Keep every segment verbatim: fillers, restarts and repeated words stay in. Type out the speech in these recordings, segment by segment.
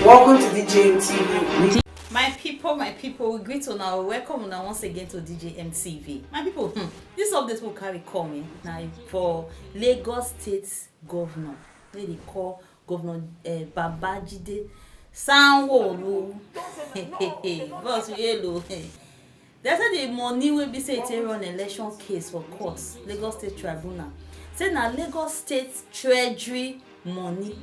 Welcome to D J M T V. My people, my people, we greet una, we welcome una once again to D J M T V. My people, hmm, this update will carry come in now for Lagos State Governor. Wey dey call Governor uh, Babajide Sanwo-Olu. Boss, we hello. They say the money wey be say e take run election case for court, Lagos State Tribunal, say na Lagos State Treasury money,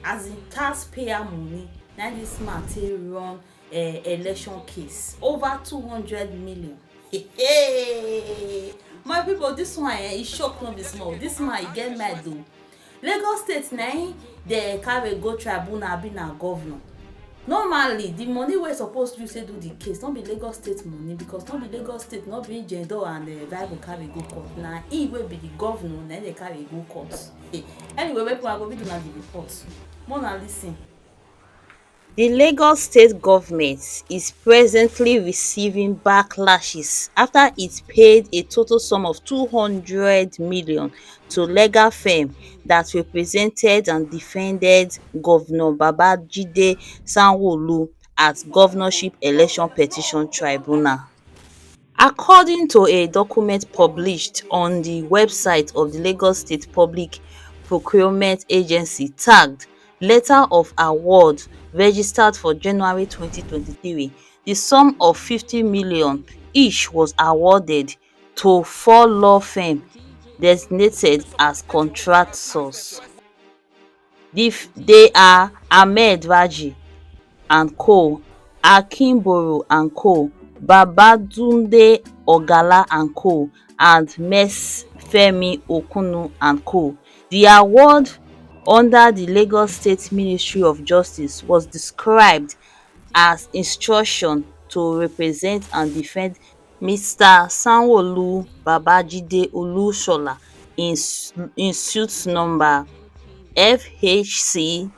as in taxpayer money, na this man take run uh, election case, over two hundred million. Hey, my people, this one eh, e shock no be small. This man e get mind o. Lagos State na im dey carry go tribunal, abi na governor? Normally, the money wey suppose use take do the case no be Lagos State money, because no be Lagos State, no be Jendo and uh, Bible carry go court. Na he wey be the governor na im dey carry go court. Hey, anyway, my people, I go read una the report. Make una listen. The Lagos state government is presently receiving backlashes after it paid a total sum of two hundred million to legal firm that represented and defended Governor Babajide Sanwo-Olu at Governorship Election Petition Tribunal. According to a document published on the website of the Lagos State Public Procurement Agency tagged Letter of Award registered for January twenty twenty-three, the sum of fifty million each was awarded to four law firms designated as contractors. They are Ahmed Raji and Co., Akinboro and Co., Babatunde Ogala and Co., and Mess Femi Okunu and Co. The award under the Lagos State Ministry of Justice was described as instruction to represent and defend Mister Sanwo-Olu Babajide Olushola in, in suit number F H C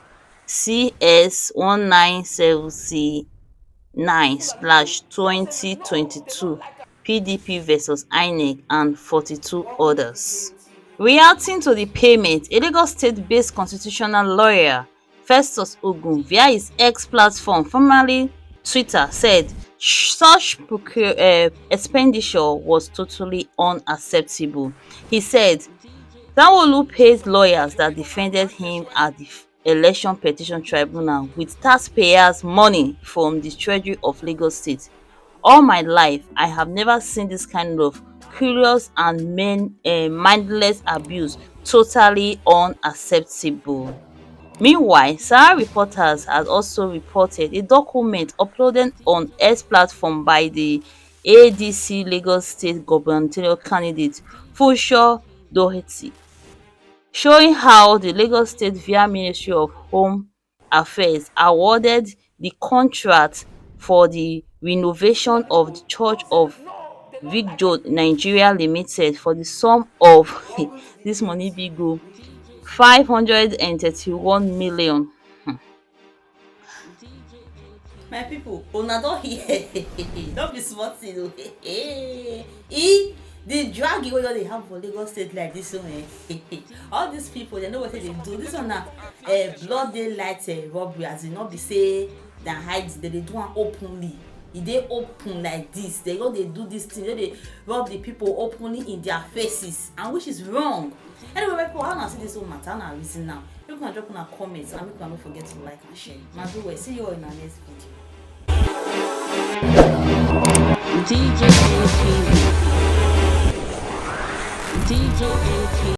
C S one nine seven C nine slash twenty twenty-two, P D P versus INEC, and forty-two others. Reacting to the payment, a Lagos State-based constitutional lawyer, Festus Ogun, via his X platform, formerly Twitter, said such procure, uh, expenditure was totally unacceptable. He said Sanwo-Olu paid lawyers that defended him at the Election Petition Tribunal with taxpayers' money from the treasury of Lagos State. All my life, I have never seen this kind of curious and men, uh, mindless abuse. Totally unacceptable. Meanwhile, Sahara Reporters has also reported a document uploaded on X platform by the A D C Lagos State gubernatorial candidate Funsho Doherty, showing how the Lagos State via Ministry of Home Affairs awarded the contract for the renovation of the Church of Vigjo Nigeria Limited for the sum of this money big o, five hundred and thirty-one million. Hmm. My people, una don hear? No be small thing o. E the dragging wey don dey happen for Lagos State like this one, eh? All these people, they know what they do. This one na uh, blood daylight uh, robbery, as in no be say dem hide, dem dey do am openly. E dey open like this. They go dey do this thing, they dey rob the people openly in their faces, and which is wrong. Anyway, my people, how una see this whole matter? Una reason now. Make una drop una comments and make una no forget to like and share. Una do well. See you all in our next video. D J T V.